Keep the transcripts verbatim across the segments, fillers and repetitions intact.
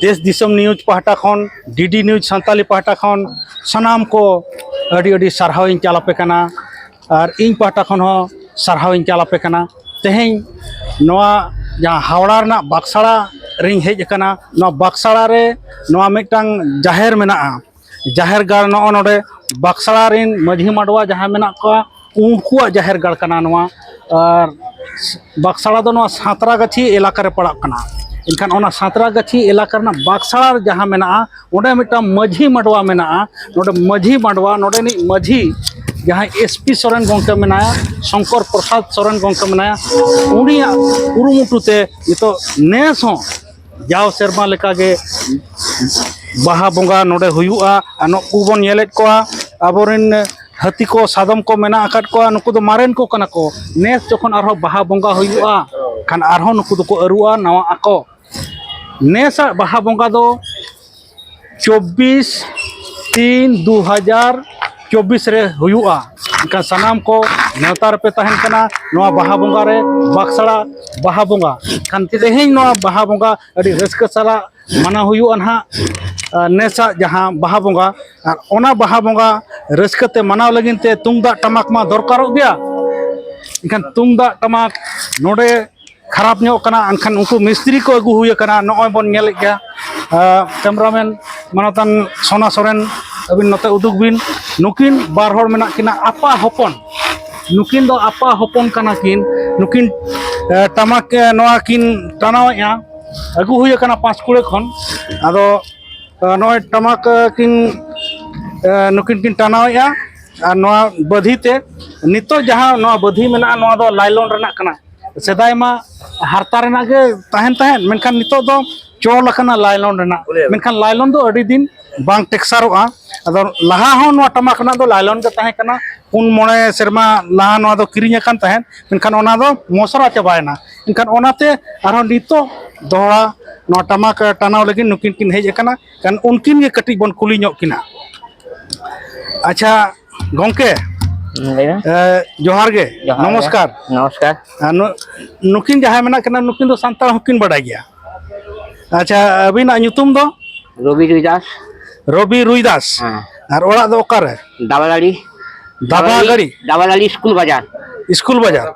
ᱫᱮᱥ ᱫᱤᱥᱚᱢ ᱱᱤᱭᱩᱡᱽ ᱯᱟᱦᱴᱟ ᱠᱷᱚᱱ, ᱰᱤᱰᱤ ᱱᱤᱭᱩᱡᱽ ᱥᱟᱱᱛᱟᱞᱤ ᱯᱟᱦᱴᱟ ᱠᱷᱚᱱ ᱥᱟᱱᱟᱢ ᱠᱚ ᱟᱹᱰᱤ ᱟᱹᱰᱤ ᱥᱟᱨᱦᱟᱣ ᱤᱧ ᱪᱟᱞ ᱟᱯᱮ ᱠᱟᱱᱟ᱾ ᱟᱨ ᱤᱧ ᱯᱟᱦᱴᱟ ᱠᱷᱚᱱ ᱦᱚᱸ ᱥᱟᱨᱦᱟᱣ ᱤᱧ ᱪᱟᱞ ᱟᱯᱮ ᱠᱟᱱᱟ᱾ ᱛᱮᱦᱮᱧ ᱱᱚᱣᱟ ᱡᱟᱦᱟᱸ ᱦᱟᱣᱲᱟ ᱨᱮᱱᱟᱜ ᱵᱟᱠᱥᱟᱲᱟ ᱨᱤᱧ ᱦᱮᱡ ᱟᱠᱟᱱᱟ, ᱱᱚᱣᱟ ᱵᱟᱠᱥᱟᱲᱟ ᱨᱮ ᱱᱚᱣᱟ ᱢᱤᱫᱴᱟᱝ ᱡᱟᱦᱮᱨ ᱢᱮᱱᱟᱜᱼᱟ, ᱡᱟᱦᱮᱨ ᱜᱟᱲ ᱱᱚᱜᱼᱚ ᱱᱚᱰᱮ ᱵᱟᱠᱥᱟᱲᱟ ᱨᱮᱱ ᱢᱟᱹᱡᱷᱤ ᱢᱟᱰᱣᱟ ᱡᱟᱦᱟᱸ ᱢᱮᱱᱟᱜ ᱠᱚᱣᱟ, ᱩᱱᱠᱩᱣᱟᱜ ᱡᱟᱦᱮᱨ ᱜᱟᱲ ᱠᱟᱱᱟ ᱱᱚᱣᱟ᱾ ᱟᱨ ᱵᱟᱠᱥᱟᱲᱟ ᱫᱚ ᱱᱚᱣᱟ ᱥᱟᱸᱛᱨᱟᱜᱟᱹᱪᱷᱤ ᱮᱞᱟᱠᱟ ᱨᱮ ᱯᱟᱲᱟᱜ ᱠᱟᱱᱟ᱾ ᱮᱱᱠᱷᱟᱱ ᱚᱱᱟ ᱥᱟᱸᱛᱨᱟᱜᱟᱹᱪᱷᱤ ᱮᱞᱟᱠᱟ ᱨᱮᱱᱟᱜ ᱵᱟᱠᱥᱟᱲᱟ ᱨᱮ ᱡᱟᱦᱟᱸ ᱢᱮᱱᱟᱜᱼᱟ, ᱚᱸᱰᱮ ᱢᱤᱫᱴᱟᱝ ᱢᱟᱹᱡᱷᱤ ᱢᱟᱰᱣᱟ ᱢᱮᱱᱟᱜᱼᱟ᱾ ᱱᱚᱰᱮ ᱢᱟᱹᱡᱷᱤ ᱢᱟᱰᱣᱟ, ᱱᱚᱰᱮᱱᱤᱡ ᱢᱟᱹᱡᱷᱤ ᱡᱟᱦᱟᱸᱭ ᱮᱥ ᱯᱤ ᱥᱚᱨᱮᱱ ᱜᱚᱢᱠᱮ ᱢᱮᱱᱟᱭᱟ, ᱥᱚᱝᱠᱚᱨ ᱯᱨᱚᱥᱟᱫᱽ ᱥᱚᱨᱮᱱ ᱜᱚᱢᱠᱮ ᱢᱮᱱᱟᱭᱟ, ᱩᱱᱤᱭᱟᱜ ᱠᱩᱨᱩᱢᱩᱴᱩ ᱛᱮ ᱱᱤᱛᱚᱜ ᱱᱮᱥ ᱦᱚᱸ ᱡᱟᱣ ᱥᱮᱨᱢᱟ ᱞᱮᱠᱟᱜᱮ ᱵᱟᱦᱟ ᱵᱚᱸᱜᱟ ᱱᱚᱰᱮ ᱦᱩᱭᱩᱜᱼᱟ᱾ ᱟᱨ ᱱᱩᱠᱩ ᱵᱚᱱ ᱧᱮᱞᱮᱫ ᱠᱚᱣᱟ, ᱟᱵᱚᱨᱮᱱ ᱦᱟᱹᱛᱤ ᱠᱚ, ᱥᱟᱫᱚᱢ ᱠᱚ ᱢᱮᱱᱟᱜ ᱟᱠᱟᱫ ᱠᱚᱣᱟ, ᱱᱩᱠᱩ ᱫᱚ ᱢᱟᱨᱮᱱ ᱠᱚ ᱠᱟᱱᱟ ᱠᱚ᱾ ᱱᱮᱥ ᱡᱚᱠᱷᱚᱱ ᱟᱨᱦᱚᱸ ᱵᱟᱦᱟ ᱵᱚᱸᱜᱟ ᱦᱩᱭᱩᱜᱼᱟ, ᱠᱷᱟᱱ ᱟᱨᱦᱚᱸ ᱱᱩᱠᱩ ᱫᱚᱠᱚ ᱟᱹᱨᱩᱜᱼᱟ, ᱱᱟᱣᱟ ᱟᱠᱚ᱾ ᱱᱮᱥᱟᱜ ᱵᱟᱦᱟ ᱵᱚᱸᱜᱟ ᱫᱚ ᱪᱚᱵᱵᱤᱥ ᱛᱤᱱ ᱫᱩ ᱦᱟᱡᱟᱨ ᱪᱚᱵᱵᱤᱥ ᱨᱮ ᱦᱩᱭᱩᱜᱼᱟ᱾ ᱮᱱᱠᱷᱟᱱ ᱥᱟᱱᱟᱢ ᱠᱚ ᱱᱮᱣᱛᱟ ᱨᱮᱯᱮ ᱛᱟᱦᱮᱱ ᱠᱟᱱᱟ ᱱᱚᱣᱟ ᱵᱟᱦᱟ ᱵᱚᱸᱜᱟ ᱨᱮ, ᱵᱟᱠᱥᱟᱲᱟ ᱵᱟᱦᱟ ᱵᱚᱸᱜᱟ᱾ ᱠᱷᱟᱱ ᱛᱮᱦᱮᱧ ᱱᱚᱣᱟ ᱵᱟᱦᱟ ᱵᱚᱸᱜᱟ ᱟᱹᱰᱤ ᱨᱟᱹᱥᱠᱟᱹ ᱥᱟᱞᱟᱜ ᱢᱟᱱᱟᱣ ᱦᱩᱭᱩᱜᱼᱟ ᱱᱟᱦᱟᱜ, ᱟᱨ ᱱᱮᱥᱟᱜ ᱡᱟᱦᱟᱸ ᱵᱟᱦᱟ ᱵᱚᱸᱜᱟ, ᱟᱨ ᱚᱱᱟ ᱵᱟᱦᱟ ᱵᱚᱸᱜᱟ ᱨᱟᱹᱥᱠᱟᱹ ᱛᱮ ᱢᱟᱱᱟᱣ ᱞᱟᱹᱜᱤᱫ ᱛᱮ ᱛᱩᱢᱫᱟᱜ ᱴᱟᱢᱟᱠ ᱢᱟ ᱫᱚᱨᱠᱟᱨᱚᱜ ᱜᱮᱭᱟ᱾ ᱮᱱᱠᱷᱟᱱ ᱛᱩᱢᱫᱟᱜ ᱴᱟᱢᱟᱠ ᱱᱚᱰᱮ ᱠᱷᱟᱨᱟᱯ ᱧᱚᱜ ᱠᱟᱱᱟ, ᱮᱱᱠᱷᱟᱱ ᱩᱱᱠᱩ ᱢᱤᱥᱛᱨᱤ ᱠᱚ ᱟᱹᱜᱩ ᱦᱩᱭ ᱟᱠᱟᱱᱟ᱾ ᱱᱚᱜᱼᱚᱭ ᱵᱚᱱ ᱧᱮᱞᱮᱫ ᱜᱮᱭᱟ, ᱠᱮᱢᱨᱟᱢᱮᱱ ᱢᱟᱱᱚᱛᱟᱱ ᱥᱳᱱᱟ ᱥᱚᱨᱮᱱ, ᱟᱹᱵᱤᱱ ᱱᱚᱛᱮ ᱩᱫᱩᱜ ᱵᱤᱱ᱾ ᱱᱩᱠᱤᱱ ᱵᱟᱨ ᱦᱚᱲ ᱢᱮᱱᱟᱜ ᱠᱤᱱᱟ ᱟᱯᱟ ᱦᱚᱯᱚᱱ, ᱱᱩᱠᱤᱱ ᱫᱚ ᱟᱯᱟ ᱦᱚᱯᱚᱱ ᱠᱟᱱᱟ ᱠᱤᱱ᱾ ᱱᱩᱠᱤᱱ ᱴᱟᱢᱟᱠ ᱱᱚᱣᱟ ᱠᱤᱱ ᱴᱟᱱᱟᱣᱮᱫᱼᱟ, ᱟᱹᱜᱩ ᱦᱩᱭ ᱟᱠᱟᱱᱟ ᱯᱟᱸᱪᱠᱩᱲᱟᱹ ᱠᱷᱚᱱ᱾ ᱟᱫᱚ ᱱᱚᱜᱼᱚᱭ ᱴᱟᱢᱟᱠ ᱠᱤᱱ ᱱᱩᱠᱤᱱ ᱠᱤᱱ ᱴᱟᱱᱟᱣᱮᱫᱼᱟ᱾ ᱟᱨ ᱱᱚᱣᱟ ᱵᱟᱹᱫᱷᱤ ᱛᱮ, ᱱᱤᱛᱚᱜ ᱡᱟᱦᱟᱸ ᱱᱚᱣᱟ ᱵᱟᱹᱫᱷᱤ ᱢᱮᱱᱟᱜᱼᱟ, ᱱᱚᱣᱟ ᱫᱚ ᱞᱟᱭᱞᱚᱱ ᱨᱮᱱᱟᱜ ᱠᱟᱱᱟ᱾ ᱥᱮᱫᱟᱭ ᱢᱟ ᱦᱟᱨᱛᱟ ᱨᱮᱱᱟᱜ ᱜᱮ ᱛᱟᱦᱮᱱ ᱛᱟᱦᱮᱸᱫ, ᱢᱮᱱᱠᱷᱟᱱ ᱱᱤᱛᱚᱜ ᱫᱚ ᱪᱚᱞ ᱟᱠᱟᱱᱟ ᱞᱟᱭᱞᱚᱱ ᱨᱮᱱᱟᱜ᱾ ᱢᱮᱱᱠᱷᱟᱱ ᱞᱟᱭᱞᱚᱱ ᱫᱚ ᱟᱹᱰᱤ ᱫᱤᱱ ᱵᱟᱝ ᱴᱮᱠᱥᱟᱨᱚᱜᱼᱟ᱾ ᱟᱫᱚ ᱞᱟᱦᱟ ᱦᱚᱸ ᱱᱚᱣᱟ ᱴᱟᱢᱟᱠ ᱨᱮᱱᱟᱜ ᱫᱚ ᱞᱟᱭᱞᱚᱱ ᱜᱮ ᱛᱟᱦᱮᱸ ᱠᱟᱱᱟ᱾ ᱯᱩᱱ ᱢᱚᱬᱮ ᱥᱮᱨᱢᱟ ᱞᱟᱦᱟ ᱱᱚᱣᱟ ᱫᱚ ᱠᱤᱨᱤᱧ ᱟᱠᱟᱱ ᱛᱟᱦᱮᱸᱫ, ᱢᱮᱱᱠᱷᱟᱱ ᱚᱱᱟ ᱫᱚ ᱢᱚᱥᱨᱟ ᱪᱟᱵᱟᱭᱮᱱᱟ᱾ ᱮᱱᱠᱷᱟᱱ ᱚᱱᱟᱛᱮ ᱟᱨᱦᱚᱸ ᱱᱤᱛᱚᱜ ᱫᱚᱦᱲᱟ ᱱᱚᱣᱟ ᱴᱟᱢᱟᱠ ᱴᱟᱱᱟᱣ ᱞᱟᱹᱜᱤᱫ ᱱᱩᱠᱤᱱ ᱠᱤᱱ ᱦᱮᱡ ᱟᱠᱟᱱᱟ᱾ ᱠᱷᱟᱱ ᱩᱱᱠᱤᱱ ᱜᱮ ᱠᱟᱹᱴᱤᱡ ᱵᱚᱱ ᱠᱩᱞᱤ ᱧᱚᱜ ᱠᱤᱱᱟ᱾ ᱟᱪᱪᱷᱟ ᱜᱚᱢᱠᱮ, ᱞᱟᱹᱭ ᱢᱮ᱾ ᱮ, ᱡᱚᱦᱟᱨ ᱜᱮ, ᱡᱚᱦᱟᱨ ᱜᱮ᱾ ᱱᱚᱢᱚᱥᱠᱟᱨ᱾ ᱱᱚᱢᱚᱥᱠᱟᱨ᱾ ᱟᱨ ᱱᱩ-, ᱱᱩᱠᱤᱱ ᱡᱟᱦᱟᱸᱭ ᱢᱮᱱᱟᱜ ᱠᱤᱱᱟ, ᱱᱩᱠᱤᱱ ᱫᱚ ᱥᱟᱱᱛᱟᱲ ᱦᱚᱸᱠᱤᱱ ᱵᱟᱰᱟᱭ ᱜᱮᱭᱟ? ᱟᱪᱪᱷᱟ, ᱟᱹᱵᱤᱱᱟᱜ ᱧᱩᱛᱩᱢ ᱫᱚ? ᱨᱚᱵᱤ ᱨᱩᱭ ᱫᱟᱥ᱾ ᱨᱚᱵᱤ ᱨᱩᱭ ᱫᱟᱥ᱾ ᱦᱮᱸ᱾ ᱟᱨ ᱚᱲᱟᱜ ᱫᱚ ᱚᱠᱟᱨᱮ? ᱫᱟᱵᱟᱫᱟᱲᱤ᱾ ᱫᱟᱵᱟᱫᱟᱲᱤ? ᱫᱟᱵᱟᱫᱟᱲᱤ ᱥᱠᱩᱞ ᱵᱟᱡᱟᱨ᱾ ᱥᱠᱩᱞ ᱵᱟᱡᱟᱨ᱾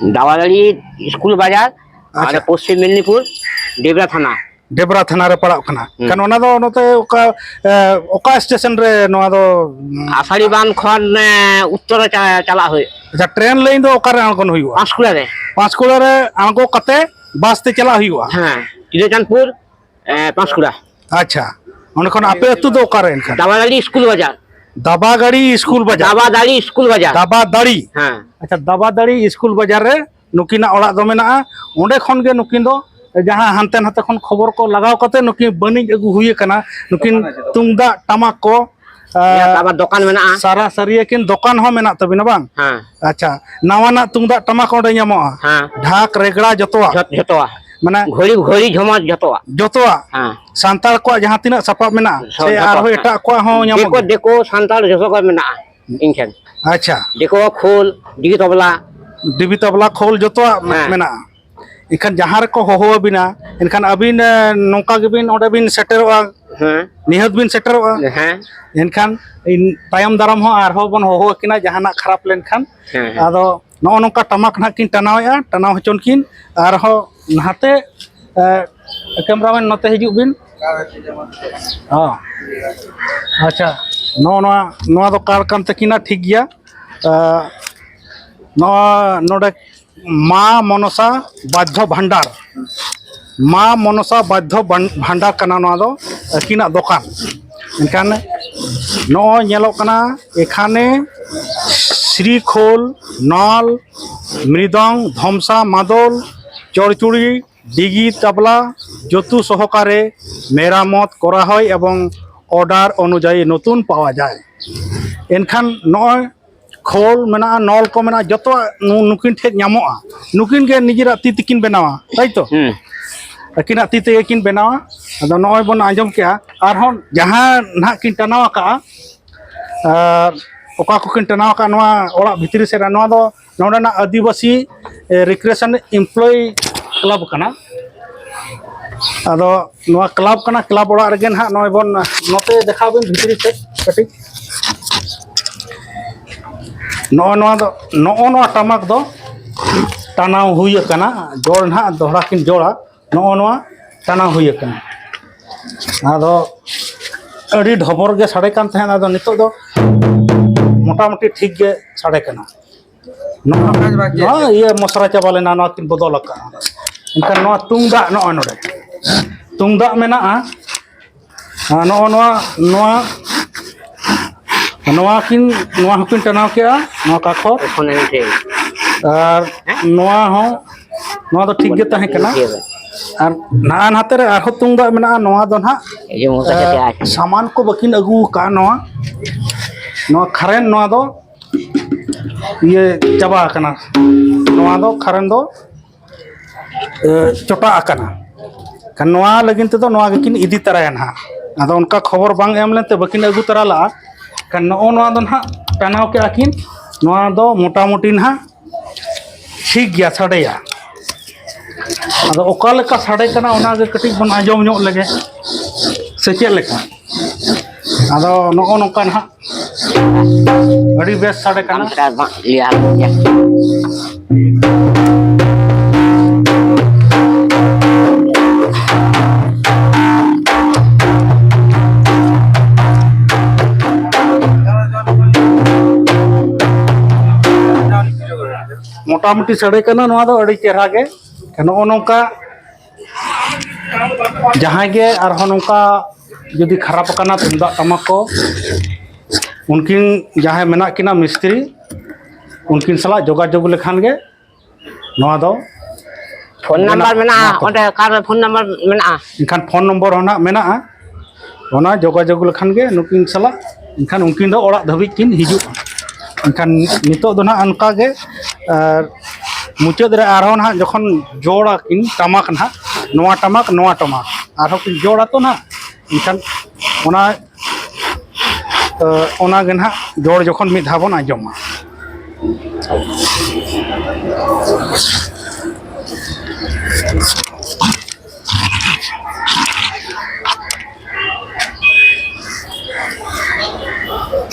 ᱫᱟᱵᱟᱫᱟᱲᱤ ᱥᱠᱩᱞ ᱵᱟᱡᱟᱨ᱾ ᱟᱪᱪᱷᱟ᱾ ᱟᱨ ᱯᱚᱥᱪᱤᱢ ᱢᱮᱫᱽᱱᱤᱯᱩᱨ, ᱰᱮᱵᱽᱨᱟ ᱛᱷᱟᱱᱟ᱾ ᱰᱮᱵᱽᱨᱟ ᱛᱷᱟᱱᱟ ᱨᱮ ᱯᱟᱲᱟᱜ ᱠᱟᱱᱟ᱾ ᱦᱩᱸ᱾ ᱠᱷᱟᱱ ᱚᱱᱟ ᱫᱚ ᱱᱚᱛᱮ ᱚᱠᱟ, ᱮ, ᱚᱠᱟ ᱥᱴᱮᱥᱚᱱ ᱨᱮ ᱱᱚᱣᱟ ᱫᱚ? ᱟᱥᱟᱲᱤ ᱵᱟᱸᱫᱷ ᱠᱷᱚᱱ, ᱮ, ᱩᱛᱛᱚᱨ ᱨᱮ ᱪᱟ-, ᱪᱟᱞᱟᱜ ᱦᱩᱭᱩᱜ᱾ ᱟᱪᱪᱷᱟ, ᱴᱨᱮᱱ ᱞᱟᱭᱤᱱ ᱫᱚ ᱚᱠᱟᱨᱮ ᱟᱬᱜᱚᱱ ᱦᱩᱭᱩᱜᱼᱟ? ᱯᱟᱸᱥᱠᱩᱲᱟ ᱨᱮ᱾ ᱯᱟᱸᱥᱠᱩᱲᱟ ᱨᱮ ᱟᱬᱜᱚ ᱠᱟᱛᱮ ᱵᱟᱥ ᱛᱮ ᱪᱟᱞᱟᱜ ᱦᱩᱭᱩᱜᱼᱟ? ᱦᱮᱸ, ᱡᱤᱨᱟᱹᱪᱟᱸᱫᱽᱯᱩᱨ, ᱮ, ᱯᱟᱸᱥᱠᱩᱲᱟ᱾ ᱟᱪᱪᱷᱟ, ᱚᱸᱰᱮ ᱠᱷᱚᱱ ᱟᱯᱮ ᱟᱹᱛᱩ ᱫᱚ ᱚᱠᱟᱨᱮ ᱮᱱᱠᱷᱟᱱ? ᱫᱟᱵᱟᱫᱟᱲᱤ ᱥᱠᱩᱞ ᱵᱟᱡᱟᱨ᱾ ᱫᱟᱵᱟᱜᱟᱲᱤ ᱥᱠᱩᱞ ᱵᱟᱡᱟᱨ᱾ ᱫᱟᱵᱟᱫᱟᱲᱤ ᱥᱠᱩᱞ ᱵᱟᱡᱟᱨ᱾ ᱫᱟᱵᱟᱫᱟᱲᱤ᱾ ᱦᱮᱸ᱾ ᱟᱪᱪᱷᱟ, ᱫᱟᱵᱟᱫᱟᱲᱤ ᱥᱠᱩᱞ ᱵᱟᱡᱟᱨ ᱨᱮ ᱱᱩᱠᱤᱱᱟᱜ ᱚᱲᱟᱜ ᱫᱚ ᱢᱮᱱᱟᱜᱼᱟ᱾ ᱚᱸᱰᱮ ᱠᱷᱚᱱ ᱜᱮ ᱱᱩᱠᱤᱱ ᱫᱚ ᱡᱟᱦᱟᱸ ᱦᱟᱱᱛᱮ ᱱᱟᱛᱮ ᱠᱷᱚᱱ ᱠᱷᱚᱵᱚᱨ ᱠᱚ ᱞᱟᱜᱟᱣ ᱠᱟᱛᱮ ᱱᱩᱠᱤᱱ ᱵᱟᱹᱱᱤᱡ ᱟᱹᱜᱩ ᱦᱩᱭ ᱟᱠᱟᱱᱟ᱾ ᱱᱩᱠᱤᱱ ᱛᱩᱢᱫᱟᱜ ᱴᱟᱢᱟᱠ ᱠᱚ, ᱦᱮᱸ, ᱟᱨ ᱟᱵᱟᱨ ᱫᱚᱠᱟᱱ ᱢᱮᱱᱟᱜᱼᱟ᱾ ᱥᱟᱨᱟ ᱥᱟᱹᱨᱤᱭᱟᱹ ᱠᱤᱱ ᱫᱚᱠᱟᱱ ᱦᱚᱸ ᱢᱮᱱᱟᱜ ᱛᱟᱹᱵᱤᱱᱟ ᱵᱟᱝ? ᱦᱮᱸ᱾ ᱟᱪᱪᱷᱟ, ᱱᱟᱣᱟᱱᱟᱜ ᱛᱩᱢᱫᱟᱜ ᱴᱟᱢᱟᱠ ᱚᱸᱰᱮ ᱧᱟᱢᱚᱜᱼᱟ? ᱦᱮᱸ᱾ ᱰᱷᱟᱠ, ᱨᱮᱜᱽᱲᱟ, ᱡᱚᱛᱚᱣᱟᱜ? ᱡᱷᱚᱛ-, ᱡᱷᱚᱛᱚᱣᱟᱜ᱾ ᱢᱟᱱᱮ ᱜᱷᱚᱲᱤ, ᱜᱷᱚᱲᱤ, ᱡᱷᱚᱢᱚᱨ, ᱡᱷᱚᱛᱚᱣᱟᱜ᱾ ᱡᱷᱚᱛᱚᱣᱟᱜ? ᱦᱮᱸ᱾ ᱥᱟᱱᱛᱟᱲ ᱠᱚᱣᱟᱜ ᱡᱟᱦᱟᱸ ᱛᱤᱱᱟᱹᱜ ᱥᱟᱯᱟᱵ ᱢᱮᱱᱟᱜᱼᱟ, ᱡᱷᱚ-, ᱥᱮ ᱡᱷᱚᱛᱚ, ᱟᱨᱦᱚᱸ ᱦᱮᱸ᱾ ᱮᱴᱟᱜ ᱠᱚᱣᱟᱜ ᱦᱚᱸ ᱧᱟᱢᱚᱜ ᱫᱤᱠᱩ, ᱜᱮᱭᱟ? ᱫᱤᱠᱩ, ᱥᱟᱱᱛᱟᱲ ᱡᱷᱚᱛᱚ ᱠᱚ ᱢᱮᱱᱟᱜᱼᱟ ᱤᱧ ᱴᱷᱮᱱ᱾ ᱟᱪᱪᱷᱟ᱾ ᱫᱤᱠᱩ ᱠᱷᱳᱞ, ᱰᱤᱜᱤ ᱛᱚᱵᱞᱟ᱾ ᱰᱤᱵᱤ ᱛᱚᱵᱞᱟ, ᱠᱷᱳᱞ ᱡᱷᱚᱛᱚᱣᱟᱜ ᱢᱮ-, ᱦᱮᱸ᱾ ᱢᱮᱱᱟᱜᱼᱟ᱾ ᱮᱱᱠᱷᱟᱱ ᱡᱟᱦᱟᱸ ᱨᱮᱠᱚ ᱦᱚᱦᱚ ᱟᱹᱵᱤᱱᱟ, ᱮᱱᱠᱷᱟᱱ ᱟᱹᱵᱤᱱ, ᱮ, ᱱᱚᱝᱠᱟ ᱜᱮᱵᱤᱱ ᱚᱸᱰᱮ ᱵᱤᱱ ᱥᱮᱴᱮᱨᱚᱜᱼᱟ? ᱦᱮᱸ᱾ ᱱᱤᱦᱟᱹᱛ ᱵᱤᱱ ᱥᱮᱴᱮᱨᱚᱜᱼᱟ? ᱦᱮᱸ᱾ ᱮᱱᱠᱷᱟᱱ ᱤᱱ-, ᱛᱟᱭᱚᱢ ᱫᱟᱨᱟᱢ ᱦᱚᱸ ᱟᱨᱦᱚᱸ ᱵᱚᱱ ᱦᱚᱦᱚ ᱟᱹᱠᱤᱱᱟ ᱡᱟᱦᱟᱱᱟᱜ ᱠᱷᱟᱨᱟᱯ ᱞᱮᱱᱠᱷᱟᱱ᱾ ᱦᱮᱸ, ᱦᱮᱸ᱾ ᱟᱫᱚ ᱱᱚᱜᱼᱚ ᱱᱚᱝᱠᱟ ᱴᱟᱢᱟᱠ ᱱᱟᱦᱟᱜ ᱠᱤᱱ ᱴᱟᱱᱟᱣᱮᱫᱼᱟ, ᱴᱟᱱᱟᱣ ᱦᱚᱪᱚᱱ ᱠᱤᱱ᱾ ᱟᱨᱦᱚᱸ ᱱᱟᱦᱟᱛᱮ, ᱮ, ᱠᱮᱢᱨᱟᱢᱮᱱ ᱱᱚᱛᱮ ᱦᱤᱡᱩᱜ ᱵᱤᱱ᱾ ᱦᱚᱸ᱾ ᱟᱪᱪᱷᱟ, ᱱᱚᱜᱼᱚ ᱱᱚᱣᱟ, ᱱᱚᱣᱟ ᱫᱚ ᱠᱟᱨᱰ ᱠᱟᱱ ᱛᱟᱹᱠᱤᱱᱟ, ᱴᱷᱤᱠ ᱜᱮᱭᱟ᱾ ᱮ, ᱱᱚᱣᱟ ᱱᱚᱰᱮ ᱢᱟ ᱢᱚᱱᱚᱥᱟ ᱵᱟᱫᱽᱫᱷᱚ ᱵᱷᱟᱱᱰᱟᱨ, ᱢᱟ ᱢᱚᱱᱚᱥᱟ ᱵᱟᱫᱽᱫᱷᱚ ᱵᱷᱟᱱ-, ᱵᱷᱟᱱᱰᱟᱨ ᱠᱟᱱᱟ ᱱᱚᱣᱟ ᱫᱚ, ᱟᱹᱠᱤᱱᱟᱜ ᱫᱚᱠᱟᱱ᱾ ᱮᱱᱠᱷᱟᱱ ᱱᱚᱜᱼᱚᱭ ᱧᱮᱞᱚᱜ ᱠᱟᱱᱟ, ᱮᱠᱷᱟᱱᱮ ᱥᱨᱤᱠᱷᱳᱞ, ᱱᱚᱞ, ᱢᱨᱤᱫᱚᱝ, ᱫᱷᱚᱢᱥᱟ, ᱢᱟᱫᱚᱞ, ᱪᱚᱲᱪᱩᱲᱤ, ᱰᱤᱜᱤ, ᱛᱟᱵᱞᱟ, ᱡᱚᱛᱩ ᱥᱚᱦᱚᱠᱟᱨᱮ ᱢᱮᱨᱟᱢᱚᱛ ᱠᱚᱨᱟ ᱦᱚᱭ ᱮᱵᱚᱝ ᱚᱨᱰᱟᱨ ᱚᱱᱩᱡᱟᱭᱤ ᱱᱚᱛᱩᱱ ᱯᱟᱣᱟ ᱡᱟᱭ᱾ ᱮᱱᱠᱷᱟᱱ ᱱᱚᱜᱼᱚᱭ ᱠᱷᱳᱞ ᱢᱮᱱᱟᱜᱼᱟ, ᱱᱚᱞ ᱠᱚ ᱢᱮᱱᱟᱜᱼᱟ, ᱡᱚᱛᱚᱣᱟᱜ ᱱᱩ-, ᱱᱩᱠᱤᱱ ᱴᱷᱮᱱ ᱧᱟᱢᱚᱜᱼᱟ᱾ ᱱᱩᱠᱤᱱ ᱜᱮ ᱱᱤᱡᱮᱨᱟᱜ ᱛᱤ ᱛᱮᱠᱤᱱ ᱵᱮᱱᱟᱣᱟ, ᱛᱟᱭ ᱛᱚ? ᱦᱩᱸ᱾ ᱟᱹᱠᱤᱱᱟᱜ ᱛᱤ ᱛᱮᱜᱮ ᱠᱤᱱ ᱵᱮᱱᱟᱣᱟ᱾ ᱟᱫᱚ ᱱᱚᱜᱼᱚᱭ ᱵᱚᱱ ᱟᱸᱡᱚᱢ ᱠᱮᱜᱼᱟ, ᱟᱨᱦᱚᱸ ᱡᱟᱦᱟᱸ ᱱᱟᱦᱟᱜ ᱠᱤᱱ ᱴᱟᱱᱟᱣ ᱟᱠᱟᱜᱼᱟ, ᱟᱨ ᱚᱠᱟ ᱠᱚᱠᱤᱱ ᱴᱟᱱᱟᱣ ᱟᱠᱟᱫ ᱱᱚᱣᱟ ᱚᱲᱟᱜ ᱵᱷᱤᱛᱨᱤ ᱥᱮᱫ ᱨᱮ, ᱱᱚᱣᱟ ᱫᱚ ᱱᱚᱰᱮᱱᱟᱜ ᱟᱹᱫᱤᱵᱟᱹᱥᱤ, ᱮ, ᱨᱤᱠᱨᱤᱭᱮᱥᱚᱱ ᱮᱢᱯᱞᱚᱭᱤ ᱠᱞᱟᱵᱽ ᱠᱟᱱᱟ᱾ ᱟᱫᱚ ᱱᱚᱣᱟ ᱠᱞᱟᱵᱽ ᱠᱟᱱᱟ, ᱠᱞᱟᱵᱽ ᱚᱲᱟᱜ ᱨᱮᱜᱮ ᱱᱟᱦᱟᱜ ᱱᱚᱜᱼᱚᱭ ᱵᱚᱱ, ᱱᱚᱛᱮ ᱫᱮᱠᱷᱟᱣ ᱵᱤᱱ ᱵᱷᱤᱛᱨᱤ ᱥᱮᱫ ᱠᱟᱹᱴᱤᱡ᱾ ᱱᱚᱜᱼᱚ ᱱᱚᱣᱟ ᱫᱚ, ᱱᱚᱜᱼᱚ ᱱᱚᱣᱟ ᱴᱟᱢᱟᱠ ᱫᱚ ᱴᱟᱱᱟᱣ ᱦᱩᱭ ᱟᱠᱟᱱᱟ, ᱡᱚᱲ ᱱᱟᱦᱟᱜ ᱫᱚᱦᱲᱟ ᱠᱤᱱ ᱡᱚᱲᱟ, ᱱᱚᱜᱼᱚ ᱱᱚᱣᱟ ᱴᱟᱱᱟᱣ ᱦᱩᱭ ᱟᱠᱟᱱᱟ᱾ ᱟᱫᱚ ᱟᱹᱰᱤ ᱰᱷᱚᱵᱚᱨ ᱜᱮ ᱥᱟᱰᱮ ᱠᱟᱱ ᱛᱟᱦᱮᱸᱫ, ᱟᱫᱚ ᱱᱤᱛᱚᱜ ᱫᱚ ᱢᱚᱴᱟᱢᱩᱴᱤ ᱴᱷᱤᱠ ᱜᱮ ᱥᱟᱰᱮ ᱠᱟᱱᱟ᱾ ᱱᱚᱣᱟ, ᱱᱚᱣᱟ ᱤᱭᱟᱹ ᱢᱚᱥᱨᱟ ᱪᱟᱵᱟ ᱞᱮᱱᱟ, ᱱᱚᱣᱟ ᱠᱤᱱ ᱵᱚᱫᱚᱞ ᱟᱠᱟᱫᱼᱟ᱾ ᱮᱱᱠᱷᱟᱱ ᱱᱚᱣᱟ ᱛᱩᱢᱫᱟᱜ ᱱᱚᱜᱼᱚᱭ ᱱᱚᱰᱮ ᱛᱩᱢᱫᱟᱜ ᱢᱮᱱᱟᱜᱼᱟ᱾ ᱟᱨ ᱱᱚᱜᱼᱚ ᱱᱚᱣᱟ, ᱱᱚᱣᱟ, ᱱᱚᱣᱟ ᱠᱤᱱ, ᱱᱚᱣᱟ ᱦᱚᱸᱠᱤᱱ ᱴᱟᱱᱟᱣ ᱠᱮᱜᱼᱟ, ᱱᱚᱣᱟ ᱠᱟᱠᱷᱚᱨ᱾ ᱮᱠᱷᱚᱱ ᱮᱱ ᱴᱷᱤᱠ᱾ ᱟᱨ ᱱᱚᱣᱟ ᱦᱚᱸ, ᱱᱚᱣᱟ ᱫᱚ ᱴᱷᱤᱠ ᱜᱮ ᱛᱟᱦᱮᱸ ᱠᱟᱱᱟ᱾ ᱴᱷᱤᱠ ᱜᱮᱭᱟ᱾ ᱟᱨ ᱱᱟᱜᱼᱟ ᱱᱟᱛᱮ ᱨᱮ ᱟᱨᱦᱚᱸ ᱛᱩᱢᱫᱟᱜ ᱢᱮᱱᱟᱜᱼᱟ, ᱱᱚᱣᱟ ᱫᱚ ᱱᱟᱦᱟᱜ, ᱮ, ᱥᱟᱢᱟᱱ ᱠᱚ ᱵᱟᱹᱠᱤᱱ ᱟᱹᱜᱩ ᱟᱠᱟᱫᱼᱟ᱾ ᱱᱚᱣᱟ, ᱱᱚᱣᱟ ᱠᱷᱟᱨᱮᱱ, ᱱᱚᱣᱟ ᱫᱚ ᱤᱭᱟᱹ ᱪᱟᱵᱟ ᱟᱠᱟᱱᱟ, ᱱᱚᱣᱟ ᱫᱚ ᱠᱷᱟᱨᱮᱱ ᱫᱚ, ᱮ, ᱪᱚᱴᱟ ᱟᱠᱟᱱᱟ᱾ ᱠᱷᱟᱱ ᱱᱚᱣᱟ ᱞᱟᱹᱜᱤᱫ ᱛᱮᱫᱚ ᱱᱚᱣᱟ ᱜᱮᱠᱤᱱ ᱤᱫᱤ ᱛᱟᱨᱟᱭᱟ ᱱᱟᱦᱟᱜ᱾ ᱟᱫᱚ ᱚᱱᱠᱟ ᱠᱷᱚᱵᱚᱨ ᱵᱟᱝ ᱮᱢ ᱞᱮᱱᱛᱮ ᱵᱟᱹᱠᱤᱱ ᱟᱹᱜᱩ ᱛᱚᱨᱟ ᱞᱟᱜᱼᱟ᱾ ᱠᱷᱟᱱ ᱱᱚᱜᱼᱚ ᱱᱚᱣᱟ ᱫᱚ ᱱᱟᱦᱟᱜ ᱴᱟᱱᱟᱣ ᱠᱮᱜᱼᱟ ᱠᱤᱱ, ᱱᱚᱣᱟ ᱫᱚ ᱢᱚᱴᱟᱢᱩᱴᱤ ᱱᱟᱦᱟᱜ ᱴᱷᱤᱠ ᱜᱮᱭᱟ, ᱥᱟᱰᱮᱭᱟ᱾ ᱟᱫᱚ ᱚᱠᱟ ᱞᱮᱠᱟ ᱥᱟᱰᱮ ᱠᱟᱱᱟ, ᱚᱱᱟ ᱜᱮ ᱠᱟᱹᱴᱤᱡ ᱵᱚᱱ ᱟᱸᱡᱚᱢ ᱧᱚᱜ ᱞᱮᱜᱮ, ᱥᱮ ᱪᱮᱫ ᱞᱮᱠᱟ? ᱟᱫᱚ ᱱᱚᱜᱼᱚ ᱱᱚᱝᱠᱟ ᱱᱟᱦᱟᱜ ᱟᱹᱰᱤ ᱵᱮᱥ ᱥᱟᱰᱮ ᱠᱟᱱᱟ᱾ ᱢᱚᱴᱟᱢᱩᱴᱤ ᱥᱟᱰᱮ ᱠᱟᱱᱟ ᱱᱚᱣᱟ ᱫᱚ ᱟᱹᱰᱤ ᱪᱮᱦᱨᱟ ᱜᱮ᱾ ᱱᱚᱜᱼᱚ ᱱᱚᱝᱠᱟ ᱡᱟᱦᱟᱸᱭ ᱜᱮ ᱟᱨᱦᱚᱸ ᱱᱚᱝᱠᱟ ᱡᱩᱫᱤ ᱠᱷᱟᱨᱟᱯ ᱟᱠᱟᱱᱟ ᱛᱩᱢᱫᱟᱜ ᱴᱟᱢᱟᱠ ᱠᱚ, ᱩᱱᱠᱤᱱ ᱡᱟᱦᱟᱸᱭ ᱢᱮᱱᱟᱜ ᱠᱤᱱᱟ ᱢᱤᱥᱛᱨᱤ, ᱩᱱᱠᱤᱱ ᱥᱟᱞᱟᱜ ᱡᱳᱜᱟᱡᱳᱜᱽ ᱞᱮᱠᱷᱟᱱ ᱜᱮ ᱱᱚᱣᱟ ᱫᱚ ᱯᱷᱳᱱ ᱱᱟᱢᱵᱟᱨ ᱵᱮᱱᱟᱜᱼᱟ᱾ ᱢᱮᱱᱟᱜᱼᱟ, ᱱᱚᱣᱟ ᱠᱚ ᱚᱸᱰᱮ ᱚᱠᱟᱨᱮ ᱯᱷᱳᱱ ᱱᱟᱢᱵᱟᱨ ᱢᱮᱱᱟᱜᱼᱟ? ᱮᱱᱠᱷᱟᱱ ᱯᱷᱳᱱ ᱱᱚᱢᱵᱚᱨ ᱦᱚᱸ ᱱᱟᱜ ᱢᱮᱱᱟᱜᱼᱟ, ᱚᱱᱟ ᱡᱳᱜᱟᱡᱳᱜᱽ ᱞᱮᱠᱷᱟᱱ ᱜᱮ ᱱᱩᱠᱤᱱ ᱥᱟᱞᱟᱜ, ᱮᱱᱠᱷᱟᱱ ᱩᱱᱠᱤᱱ ᱫᱚ ᱚᱲᱟᱜ ᱫᱷᱟᱹᱵᱤᱡ ᱠᱤᱱ ᱦᱤᱡᱩᱜᱼᱟ᱾ ᱮᱱᱠᱷᱟᱱ ᱱᱤᱛᱚᱜ ᱫᱚ ᱱᱟᱜ ᱚᱱᱠᱟ ᱜᱮ, ᱟᱨ ᱢᱩᱪᱟᱹᱫ ᱨᱮ ᱟᱨᱦᱚᱸ ᱱᱟᱦᱟᱜ ᱡᱚᱠᱷᱚᱱ ᱡᱳᱲᱟ ᱠᱤᱱ ᱴᱟᱢᱟᱠ ᱱᱟᱦᱟᱜ, ᱱᱚᱣᱟ ᱴᱟᱢᱟᱠ, ᱱᱚᱣᱟ ᱴᱟᱢᱟᱠ, ᱟᱨᱦᱚᱸ ᱠᱤᱱ ᱡᱳᱲᱟ ᱛᱚ ᱱᱟᱦᱟᱜ, ᱮᱱᱠᱷᱟᱱ ᱚᱱᱟ, ᱚᱱᱟ ᱜᱮ ᱱᱟᱦᱟᱜ ᱡᱳᱲ ᱡᱚᱠᱷᱚᱱ ᱢᱤᱫ ᱫᱷᱟᱣ ᱵᱚᱱ ᱟᱸᱡᱚᱢᱟ᱾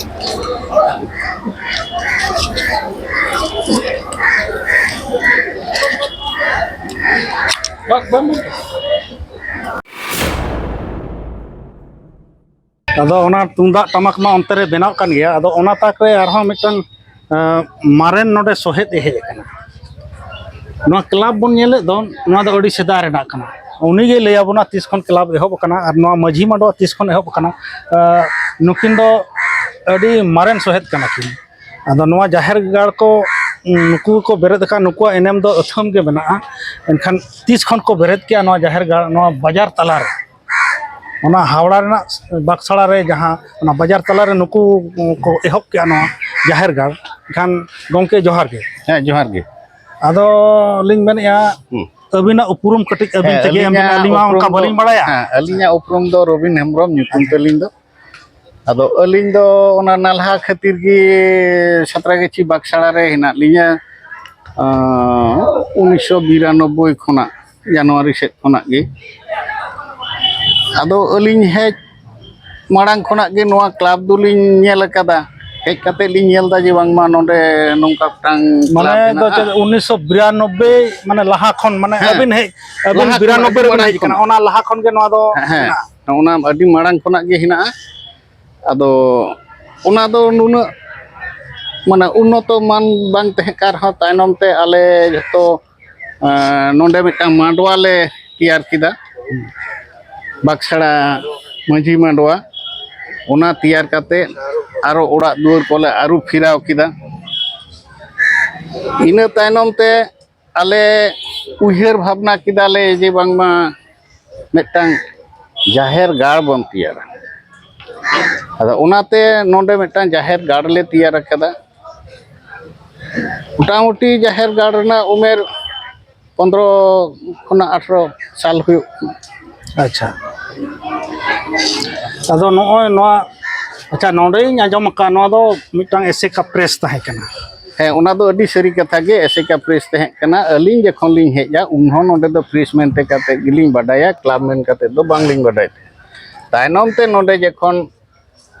ᱟᱫᱚ ᱚᱱᱟ ᱛᱩᱢᱫᱟᱜ ᱴᱟᱢᱟᱠ ᱢᱟ ᱚᱱᱛᱮ ᱨᱮ ᱵᱮᱱᱟᱣ ᱠᱟᱱ ᱜᱮᱭᱟ᱾ ᱟᱫᱚ ᱚᱱᱟ ᱛᱟᱠ ᱨᱮ ᱟᱨᱦᱚᱸ ᱢᱤᱫᱴᱟᱝ ᱢᱟᱨᱮᱱ ᱱᱚᱰᱮ ᱥᱚᱦᱮᱫ ᱮ ᱦᱮᱡ ᱟᱠᱟᱱᱟ᱾ ᱱᱚᱣᱟ ᱠᱞᱟᱵᱽ ᱵᱚᱱ ᱧᱮᱞᱮᱫ ᱫᱚ, ᱱᱚᱣᱟ ᱫᱚ ᱟᱹᱰᱤ ᱥᱮᱫᱟᱭ ᱨᱮᱱᱟᱜ ᱠᱟᱱᱟ᱾ ᱩᱱᱤ ᱜᱮ ᱞᱟᱹᱭ ᱟᱵᱚᱱᱟ ᱛᱤᱥ ᱠᱷᱚᱱ ᱠᱞᱟᱵᱽ ᱮᱦᱚᱵ ᱟᱠᱟᱱᱟ ᱟᱨ ᱱᱚᱣᱟ ᱢᱟᱹᱡᱷᱤ ᱢᱟᱰᱣᱟ ᱛᱤᱥ ᱠᱷᱚᱱ ᱮᱦᱚᱵ ᱟᱠᱟᱱᱟ᱾ ᱱᱩᱠᱤᱱ ᱫᱚ ᱟᱹᱰᱤ ᱢᱟᱨᱮᱱ ᱥᱚᱦᱮᱫ ᱠᱟᱱᱟ ᱠᱤᱱ᱾ ᱟᱫᱚ ᱱᱚᱣᱟ ᱡᱟᱦᱮᱨ ᱜᱟᱲ ᱠᱚ ᱱᱩᱠᱩ ᱠᱚ ᱵᱮᱨᱮᱫ ᱟᱠᱟᱫ, ᱱᱩᱠᱩᱣᱟᱜ ᱮᱱᱮᱢ ᱫᱚ ᱟᱹᱛᱷᱟᱹᱢ ᱜᱮ ᱢᱮᱱᱟᱜᱼᱟ᱾ ᱮᱱᱠᱷᱟᱱ ᱛᱤᱥ ᱠᱷᱚᱱ ᱠᱚ ᱵᱮᱨᱮᱫ ᱠᱮᱜᱼᱟ ᱱᱚᱣᱟ ᱡᱟᱦᱮᱨ ᱜᱟᱲ, ᱱᱚᱣᱟ ᱵᱟᱡᱟᱨ ᱛᱟᱞᱟᱨᱮ, ᱚᱱᱟ ᱦᱟᱣᱲᱟ ᱨᱮᱱᱟᱜ ᱵᱟᱠᱥᱟᱲᱟ ᱨᱮ ᱡᱟᱦᱟᱸ ᱚᱱᱟ ᱵᱟᱡᱟᱨ ᱛᱟᱞᱟᱨᱮ ᱱᱩᱠᱩ ᱠᱚ ᱮᱦᱚᱵ ᱠᱮᱜᱼᱟ ᱱᱚᱣᱟ ᱡᱟᱦᱮᱨ ᱜᱟᱲ? ᱮᱱᱠᱷᱟᱱ ᱜᱚᱢᱠᱮ, ᱡᱚᱦᱟᱨ ᱜᱮ᱾ ᱦᱮᱸ, ᱡᱚᱦᱟᱨ ᱜᱮ᱾ ᱟᱫᱚ ᱞᱤᱧ ᱢᱮᱱᱮᱫᱼᱟ, ᱦᱩᱸ᱾ ᱟᱹᱵᱤᱱᱟᱜ ᱩᱯᱨᱩᱢ ᱠᱟᱹᱴᱤᱡ ᱟᱹᱵᱤᱱ ᱦᱮᱸ, ᱛᱮᱜᱮ ᱮᱢ ᱵᱤᱱ, ᱟᱹᱞᱤᱧᱟᱜ ᱟᱹᱞᱤᱧ ᱢᱟ ᱩᱯᱨᱩᱢ ᱚᱱᱠᱟ ᱫᱚ, ᱵᱟᱹᱞᱤᱧ ᱵᱟᱲᱟᱭᱟ᱾ ᱦᱮᱸ, ᱟᱹᱞᱤᱧᱟᱜ ᱩᱯᱨᱩᱢ ᱫᱚ ᱨᱚᱵᱤᱱ ᱦᱮᱢᱵᱨᱚᱢ ᱧᱩᱛᱩᱢ ᱛᱟᱹᱞᱤᱧ ᱫᱚ᱾ ᱟᱫᱚ ᱟᱹᱞᱤᱧ ᱫᱚ ᱚᱱᱟ ᱱᱟᱞᱦᱟ ᱠᱷᱟᱹᱛᱤᱨ ᱜᱮ ᱥᱟᱛᱨᱟᱜᱟᱹᱪᱷᱤ ᱵᱟᱠᱥᱟᱲᱟ ᱨᱮ ᱦᱮᱱᱟᱜ ᱞᱤᱧᱟ᱾ ᱟᱸ, ᱩᱱᱤᱥᱥᱚ ᱵᱤᱨᱟᱱᱚᱵᱵᱳᱭ ᱠᱷᱚᱱᱟᱜ ᱡᱟᱱᱩᱣᱟᱨᱤ ᱥᱮᱫ ᱠᱷᱚᱱᱟᱜ ᱜᱮ᱾ ᱟᱫᱚ ᱟᱹᱞᱤᱧ ᱦᱮᱡ ᱢᱟᱲᱟᱝ ᱠᱷᱚᱱᱟᱜ ᱜᱮ ᱱᱚᱣᱟ ᱠᱞᱟᱵᱽ ᱫᱚᱞᱤᱧ ᱧᱮᱞ ᱟᱠᱟᱫᱟ᱾ ᱦᱮᱡ ᱠᱟᱛᱮ ᱞᱤᱧ ᱧᱮᱞ ᱮᱫᱟ ᱡᱮ ᱵᱟᱝᱢᱟ ᱱᱚᱰᱮ ᱱᱚᱝᱠᱟ ᱢᱤᱫᱴᱟᱝ ᱢᱟᱱᱮ ᱠᱞᱟᱵᱽ ᱫᱚ ᱦᱮᱱᱟᱜᱼᱟ᱾ ᱪᱮᱫ ᱩᱱᱤᱥᱥᱚ ᱵᱤᱨᱟᱱᱚᱵᱵᱳᱭ, ᱢᱟᱱᱮ ᱞᱟᱦᱟ ᱠᱷᱚᱱ, ᱢᱟᱱᱮ ᱦᱮᱸ, ᱟᱹᱵᱤᱱ ᱦᱮᱡ, ᱟᱹᱵᱤᱱ ᱞᱟᱦᱟ ᱠᱷᱚᱱ, ᱵᱤᱨᱟᱱᱚᱵᱵᱳᱭ ᱟᱹᱰᱤ ᱨᱮᱵᱤᱱ ᱢᱟᱲᱟᱝ ᱦᱮᱡ ᱟᱠᱟᱱᱟ, ᱠᱷᱚᱱᱟᱜ᱾ ᱚᱱᱟ ᱞᱟᱦᱟ ᱠᱷᱚᱱ ᱜᱮ ᱱᱚᱣᱟ ᱫᱚ ᱦᱮᱸ, ᱦᱮᱸ, ᱦᱮᱱᱟᱜᱼᱟ᱾ ᱚᱱᱟ ᱟᱹᱰᱤ ᱢᱟᱲᱟᱝ ᱠᱷᱚᱱᱟᱜ ᱜᱮ ᱦᱮᱱᱟᱜᱼᱟ᱾ ᱟᱫᱚ ᱚᱱᱟ ᱫᱚ ᱱᱩᱱᱟᱹᱜ ᱢᱟᱱᱮ ᱩᱱᱱᱚᱛᱚ ᱢᱟᱱ ᱵᱟᱝ ᱛᱟᱦᱮᱸ ᱠᱟᱱ ᱨᱮᱦᱚᱸ, ᱛᱟᱭᱱᱚᱢ ᱛᱮ ᱟᱞᱮ ᱡᱷᱚᱛᱚ, ᱮᱸ, ᱱᱚᱰᱮ ᱢᱤᱫᱴᱟᱝ ᱢᱟᱰᱣᱟ ᱞᱮ ᱛᱮᱭᱟᱨ ᱠᱮᱫᱟ, ᱵᱟᱠᱥᱲᱟ ᱢᱟᱹᱡᱷᱤ ᱢᱟᱰᱣᱟ᱾ ᱚᱱᱟ ᱛᱮᱭᱟᱨ ᱠᱟᱛᱮ ᱟᱨᱚ ᱚᱲᱟᱜ ᱫᱩᱣᱟᱹᱨ ᱠᱚᱞᱮ ᱟᱹᱨᱩ ᱯᱷᱮᱨᱟᱣ ᱠᱮᱫᱟ᱾ ᱤᱱᱟᱹ ᱛᱟᱭᱱᱚᱢ ᱛᱮ ᱟᱞᱮ ᱩᱭᱦᱟᱹᱨ ᱵᱷᱟᱵᱽᱱᱟ ᱠᱮᱫᱟᱞᱮ ᱡᱮ ᱵᱟᱝᱢᱟ ᱢᱤᱫᱴᱟᱝ ᱡᱟᱦᱮᱨ ᱜᱟᱲ ᱵᱚᱱ ᱛᱮᱭᱟᱨᱟ᱾ ᱟᱫᱚ ᱚᱱᱟᱛᱮ ᱱᱚᱰᱮ ᱢᱤᱫᱴᱟᱝ ᱡᱟᱦᱮᱨ ᱜᱟᱲ ᱞᱮ ᱛᱮᱭᱟᱨ ᱟᱠᱟᱫᱟ᱾ ᱢᱚᱴᱟᱢᱩᱴᱤ ᱡᱟᱦᱮᱨ ᱜᱟᱲ ᱨᱮᱱᱟᱜ ᱩᱢᱮᱨ ᱯᱚᱱᱫᱽᱨᱚ ᱠᱷᱚᱱᱟᱜ ᱟᱴᱷᱨᱚ ᱥᱟᱞ ᱦᱩᱭᱩᱜ ᱠᱟᱱᱟ᱾ ᱟᱪᱪᱷᱟ, ᱟᱫᱚ ᱱᱚᱜᱼᱚᱭ ᱱᱚᱣᱟ, ᱟᱪᱪᱷᱟ, ᱱᱚᱰᱮᱧ ᱟᱸᱡᱚᱢ ᱟᱠᱟᱫ ᱱᱚᱣᱟ ᱫᱚ ᱢᱤᱫᱴᱟᱝ ᱮᱥᱮᱠᱟ ᱯᱨᱮᱥ ᱛᱟᱦᱮᱸ ᱠᱟᱱᱟ᱾ ᱦᱮᱸ, ᱚᱱᱟ ᱫᱚ ᱟᱹᱰᱤ ᱥᱟᱹᱨᱤ ᱠᱟᱛᱷᱟ ᱜᱮ, ᱮᱥᱮᱠᱟ ᱯᱨᱮᱥ ᱛᱟᱦᱮᱸ ᱠᱟᱱᱟ᱾ ᱟᱹᱞᱤᱧ ᱡᱚᱠᱷᱚᱱ ᱞᱤᱧ ᱦᱮᱡᱼᱟ, ᱩᱱᱦᱚᱸ ᱱᱚᱰᱮ ᱫᱚ ᱯᱨᱮᱥ ᱢᱮᱱᱛᱮ ᱠᱟᱛᱮ ᱜᱮᱞᱤᱧ ᱵᱟᱰᱟᱭᱟ, ᱠᱞᱟᱵᱽ ᱢᱮᱱ ᱠᱟᱛᱮ ᱫᱚ ᱵᱟᱝᱞᱤᱧ ᱵᱟᱰᱟᱭ ᱛᱟᱦᱮᱸᱫ᱾ ᱛᱟᱭᱱᱚᱢ ᱛᱮ ᱱᱚᱰᱮ ᱡᱚᱠᱷᱚᱱ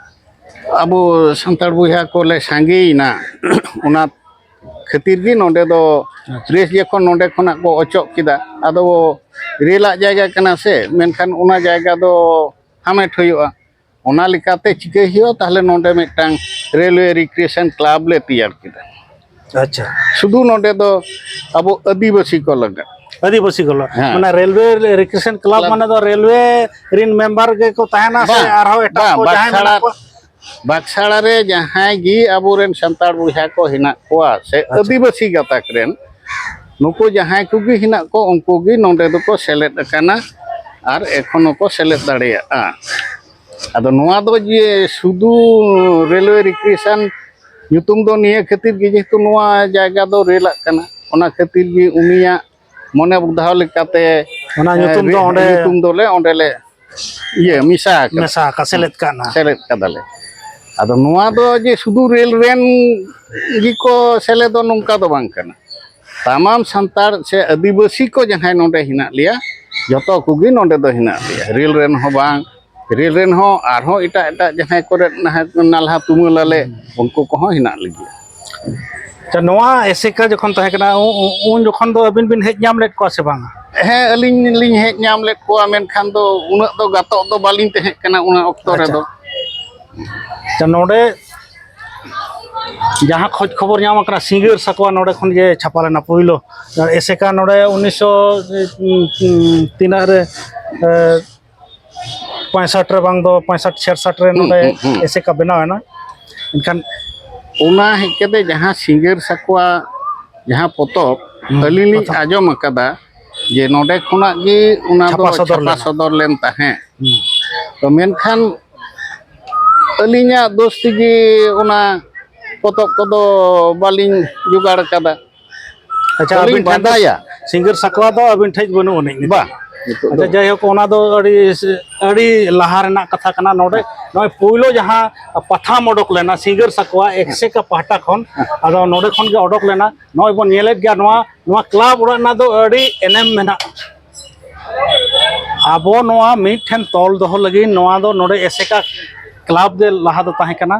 ᱟᱵᱚ ᱥᱟᱱᱛᱟᱲ ᱵᱚᱭᱦᱟ ᱠᱚᱞᱮ ᱥᱟᱸᱜᱮᱭᱮᱱᱟ, ᱚᱱᱟ ᱠᱷᱟᱹᱛᱤᱨ ᱜᱮ ᱱᱚᱰᱮ ᱫᱚ ᱟᱪᱪᱷᱟ᱾ ᱨᱮᱥ ᱡᱚᱠᱷᱚᱱ ᱱᱚᱰᱮ ᱠᱷᱚᱱᱟᱜ ᱠᱚ ᱚᱪᱚᱜ ᱠᱮᱫᱟ, ᱟᱫᱚ ᱨᱮᱞᱟᱜ ᱡᱟᱭᱜᱟ ᱠᱟᱱᱟ ᱥᱮ, ᱢᱮᱱᱠᱷᱟᱱ ᱚᱱᱟ ᱡᱟᱭᱜᱟ ᱫᱚ ᱦᱟᱢᱮᱴ ᱦᱩᱭᱩᱜᱼᱟ᱾ ᱚᱱᱟ ᱞᱮᱠᱟᱛᱮ ᱪᱤᱠᱟᱹᱭ ᱦᱩᱭᱩᱜᱼᱟ, ᱛᱟᱦᱞᱮ ᱱᱚᱰᱮ ᱢᱤᱫᱴᱟᱝ ᱨᱮᱞᱣᱮ ᱨᱤᱠᱨᱤᱭᱮᱥᱚᱱ ᱠᱞᱟᱵᱽ ᱞᱮ ᱛᱮᱭᱟᱨ ᱠᱮᱫᱟ᱾ ᱟᱪᱪᱷᱟ᱾ ᱥᱩᱫᱷᱩ ᱱᱚᱰᱮ ᱫᱚ ᱟᱵᱚ ᱟᱹᱫᱤᱵᱟᱹᱥᱤ ᱠᱚ ᱞᱟᱹᱜᱤᱫ᱾ ᱟᱹᱫᱤᱵᱟᱹᱥᱤ ᱠᱚ ᱞᱟᱹᱜᱤᱫ᱾ ᱦᱮᱸ᱾ ᱢᱟᱱᱮ ᱨᱮᱞᱣᱮ ᱨᱤᱠᱨᱤᱭᱮᱥᱚᱱ ᱠᱞᱟᱵᱽ ᱠᱞᱟᱵᱽ᱾ ᱢᱟᱱᱮ ᱫᱚ ᱨᱮᱞᱣᱮ ᱨᱤᱱ ᱢᱮᱢᱵᱟᱨ ᱜᱮᱠᱚ ᱛᱟᱦᱮᱱᱟ ᱥᱮ ᱵᱟᱝ, ᱟᱨᱦᱚᱸ ᱮᱴᱟᱜ ᱵᱟᱝ, ᱠᱚ ᱡᱟᱦᱟᱸᱭ ᱵᱟᱠᱥᱟᱲᱟ, ᱢᱮᱱᱟᱜ ᱠᱚᱣᱟ? ᱵᱟᱠᱥᱟᱲᱟ ᱨᱮ ᱡᱟᱦᱟᱸᱭ ᱜᱮ ᱟᱵᱚᱨᱮᱱ ᱥᱟᱱᱛᱟᱲ ᱵᱚᱭᱦᱟ ᱠᱚ ᱦᱮᱱᱟᱜ ᱠᱚᱣᱟ ᱥᱮ ᱟᱪᱪᱷᱟ᱾ ᱟᱹᱫᱤᱵᱟᱹᱥᱤ ᱜᱟᱛᱟᱠ ᱨᱮᱱ, ᱱᱩᱠᱩ ᱡᱟᱦᱟᱸᱭ ᱠᱚᱜᱮ ᱦᱮᱱᱟᱜ ᱠᱚ, ᱩᱱᱠᱩ ᱜᱮ ᱱᱚᱰᱮ ᱫᱚᱠᱚ ᱥᱮᱞᱮᱫ ᱟᱠᱟᱱᱟ ᱟᱨ ᱮᱠᱷᱚᱱ ᱦᱚᱸᱠᱚ ᱥᱮᱞᱮᱫ ᱫᱟᱲᱮᱭᱟᱜᱼᱟ᱾ ᱟᱫᱚ ᱱᱚᱣᱟ ᱫᱚ ᱡᱮ ᱥᱩᱫᱷᱩ ᱨᱮᱞᱣᱮ ᱨᱤᱠᱨᱤᱭᱮᱥᱚᱱ ᱧᱩᱛᱩᱢ ᱫᱚ ᱱᱤᱭᱟᱹ ᱠᱷᱟᱹᱛᱤᱨ ᱜᱮ, ᱡᱮᱦᱮᱛᱩ ᱱᱚᱣᱟ ᱡᱟᱭᱜᱟ ᱫᱚ ᱨᱮᱞᱟᱜ ᱠᱟᱱᱟ, ᱚᱱᱟ ᱠᱷᱟᱹᱛᱤᱨ ᱜᱮ ᱩᱱᱤᱭᱟᱜ ᱢᱚᱱᱮ ᱵᱩᱫᱷᱟᱣ ᱞᱮᱠᱟᱛᱮ, ᱚᱱᱟ ᱮ, ᱧᱩᱛᱩᱢ ᱫᱚ ᱨᱮ-, ᱚᱸᱰᱮ ᱧᱩᱛᱩᱢ ᱫᱚᱞᱮ ᱚᱸᱰᱮᱞᱮ, ᱤᱭᱟᱹ, ᱢᱮᱥᱟ ᱟᱠᱟᱫᱟ᱾ ᱢᱮᱥᱟ ᱟᱠᱟᱫ, ᱥᱮᱞᱮᱫ ᱠᱟᱜ ᱱᱟ᱾ ᱥᱮᱞᱮᱫ ᱠᱟᱫᱟᱞᱮ᱾ ᱟᱫᱚ ᱱᱚᱣᱟ ᱫᱚ ᱡᱮ ᱥᱩᱫᱷᱩ ᱨᱮᱞ ᱨᱮᱱ ᱜᱮᱠᱚ ᱥᱮᱞᱮᱫᱚᱜ, ᱱᱚᱝᱠᱟ ᱫᱚ ᱵᱟᱝ ᱠᱟᱱᱟ᱾ ᱛᱟᱢᱟᱢ ᱥᱟᱱᱛᱟᱲ ᱥᱮ ᱟᱹᱫᱤᱵᱟᱹᱥᱤ ᱠᱚ ᱡᱟᱦᱟᱸᱭ ᱱᱚᱰᱮ ᱦᱮᱱᱟᱜ ᱞᱮᱭᱟ, ᱡᱚᱛᱚ ᱠᱚᱜᱮ ᱱᱚᱰᱮ ᱫᱚ ᱦᱮᱱᱟᱜ ᱞᱮᱭᱟ᱾ ᱨᱮᱞ ᱨᱮᱱ ᱦᱚᱸ ᱵᱟᱝ, ᱨᱮᱞ ᱨᱮᱱ ᱦᱚᱸ ᱟᱨᱦᱚᱸ ᱮᱴᱟᱜ ᱮᱴᱟᱜ ᱡᱟᱦᱟᱸᱭ ᱠᱚᱨᱮ ᱱᱟᱦᱟᱜ ᱱᱟᱞᱦᱟ ᱛᱩᱢᱟᱹᱞ ᱟᱞᱮ, ᱩᱱᱠᱩ ᱠᱚᱦᱚᱸ ᱦᱮᱱᱟᱜ ᱞᱮᱜᱮᱭᱟ᱾ ᱟᱪᱪᱷᱟ, ᱱᱚᱣᱟ ᱮᱥᱮᱠᱟ ᱡᱚᱠᱷᱚᱱ ᱛᱟᱦᱮᱸ ᱠᱟᱱᱟ, ᱩ-, ᱩ-, ᱩᱱ ᱡᱚᱠᱷᱚᱱ ᱫᱚ ᱟᱹᱵᱤᱱ ᱵᱤᱱ ᱦᱮᱡ ᱧᱟᱢ ᱞᱮᱫ ᱠᱚᱣᱟ ᱥᱮ ᱵᱟᱝᱟ? ᱦᱮᱸ, ᱟᱹᱞᱤᱧ ᱞᱤᱧ ᱦᱮᱡ ᱧᱟᱢ ᱞᱮᱫ ᱠᱚᱣᱟ, ᱢᱮᱱᱠᱷᱟᱱ ᱫᱚ ᱩᱱᱟᱹᱜ ᱫᱚ ᱜᱟᱛᱚᱜ ᱫᱚ ᱵᱟᱹᱞᱤᱧ ᱛᱟᱦᱮᱸ ᱠᱟᱱᱟ ᱚᱱᱟ ᱚᱠᱛᱚ ᱟᱪᱪᱷᱟ᱾ ᱨᱮᱫᱚ᱾ ᱟᱪᱪᱷᱟ, ᱱᱚᱰᱮ ᱡᱟᱦᱟᱸ ᱠᱷᱚᱡᱽ ᱠᱷᱚᱵᱚᱨ ᱧᱟᱢ ᱟᱠᱟᱱᱟ, ᱥᱤᱸᱜᱟᱹᱲ ᱥᱟᱠᱣᱟ ᱱᱚᱰᱮ ᱠᱷᱚᱱ ᱜᱮ ᱪᱷᱟᱯᱟ ᱞᱮᱱᱟ ᱯᱳᱭᱞᱳ᱾ ᱮᱥᱮᱠᱟ ᱱᱚᱰᱮ ᱩᱱᱤᱥᱥᱚ ᱛᱤᱱᱟᱹᱜ ᱨᱮ, ᱮ, ᱯᱚᱸᱭᱥᱚᱴ ᱨᱮ ᱵᱟᱝ ᱫᱚ ᱯᱚᱸᱭᱥᱚᱴ ᱪᱷᱮᱲᱥᱟᱴ ᱨᱮ ᱦᱩᱸ, ᱱᱚᱰᱮ ᱦᱩᱸ, ᱦᱩᱸ᱾ ᱮᱥᱮᱠᱟ ᱵᱮᱱᱟᱣ ᱮᱱᱟ᱾ ᱮᱱᱠᱷᱟᱱ ᱚᱱᱟ ᱦᱮᱡ ᱠᱟᱛᱮ ᱡᱟᱦᱟᱸ ᱥᱤᱸᱜᱟᱹᱲ ᱥᱟᱠᱣᱟ, ᱡᱟᱦᱟᱸ ᱯᱚᱛᱚᱵ, ᱦᱩᱸ, ᱟᱹᱞᱤᱧ ᱞᱤᱧ ᱯᱚᱛᱚᱵ᱾ ᱟᱸᱡᱚᱢ ᱟᱠᱟᱫᱟ ᱡᱮ ᱱᱚᱰᱮ ᱠᱷᱚᱱᱟᱜ ᱜᱮ ᱚᱱᱟ ᱫᱚ ᱪᱷᱟᱯᱟ ᱥᱚᱫᱚᱨ ᱪᱷᱟᱯᱟ ᱞᱮᱱᱟ᱾ ᱥᱚᱫᱚᱨ ᱞᱮᱱ ᱛᱟᱦᱮᱸᱫ᱾ ᱦᱩᱸ᱾ ᱛᱚ ᱢᱮᱱᱠᱷᱟᱱ ᱟᱹᱞᱤᱧᱟᱜ ᱫᱳᱥ ᱛᱮᱜᱮ ᱚᱱᱟ ᱯᱚᱛᱚᱵ ᱠᱚᱫᱚ ᱵᱟᱹᱞᱤᱧ ᱡᱚᱜᱟᱲ ᱠᱟᱫᱟ᱾ ᱟᱪᱪᱷᱟ, ᱵᱟᱹᱞᱤᱧ ᱟᱹᱵᱤᱱ ᱴᱷᱮᱱ ᱫᱚ ᱵᱟᱰᱟᱭᱟ᱾ ᱥᱤᱸᱜᱟᱹᱲ ᱥᱟᱠᱣᱟ ᱫᱚ ᱟᱹᱵᱤᱱ ᱴᱷᱮᱱ ᱵᱟᱹᱱᱩᱜ ᱟᱹᱱᱤᱡ ᱱᱤᱛᱚᱜ᱾ ᱵᱟᱝ, ᱱᱤᱛᱚᱜ ᱫᱚ ᱟᱪᱪᱷᱟ, ᱵᱟᱝ᱾ ᱡᱟᱭᱦᱳᱠ, ᱚᱱᱟ ᱫᱚ ᱟᱹᱰᱤ, ᱟᱹᱰᱤ ᱞᱟᱦᱟ ᱨᱮᱱᱟᱜ ᱠᱟᱛᱷᱟ ᱠᱟᱱᱟ᱾ ᱱᱚᱰᱮ ᱱᱚᱜᱼᱚᱭ ᱯᱳᱭᱞᱳ ᱡᱟᱦᱟᱸ ᱯᱟᱛᱷᱟᱢ ᱚᱰᱚᱠ ᱞᱮᱱᱟ ᱥᱤᱸᱜᱟᱹᱲ ᱥᱟᱠᱣᱟ ᱮᱥᱮᱠᱟ ᱯᱟᱦᱴᱟ ᱠᱷᱚᱱ, ᱟᱫᱚ ᱱᱚᱰᱮ ᱠᱷᱚᱱ ᱜᱮ ᱚᱰᱚᱠ ᱞᱮᱱᱟ᱾ ᱱᱚᱜᱼᱚᱭ ᱵᱚᱱ ᱧᱮᱞᱮᱫ ᱜᱮᱭᱟ, ᱱᱚᱣᱟ, ᱱᱚᱣᱟ ᱠᱞᱟᱵᱽ ᱚᱲᱟᱜ ᱨᱮᱱᱟᱜ ᱫᱚ ᱟᱹᱰᱤ ᱮᱱᱮᱢ ᱢᱮᱱᱟᱜᱼᱟ᱾ ᱟᱵᱚ ᱱᱚᱣᱟ ᱢᱤᱫ ᱴᱷᱮᱱ ᱛᱚᱞ ᱫᱚᱦᱚ ᱞᱟᱹᱜᱤᱫ ᱱᱚᱣᱟ ᱫᱚ ᱱᱚᱰᱮ ᱮᱥᱮᱠᱟ ᱠᱞᱟᱵᱽ ᱜᱮ ᱞᱟᱦᱟ ᱫᱚ ᱛᱟᱦᱮᱸ ᱠᱟᱱᱟ᱾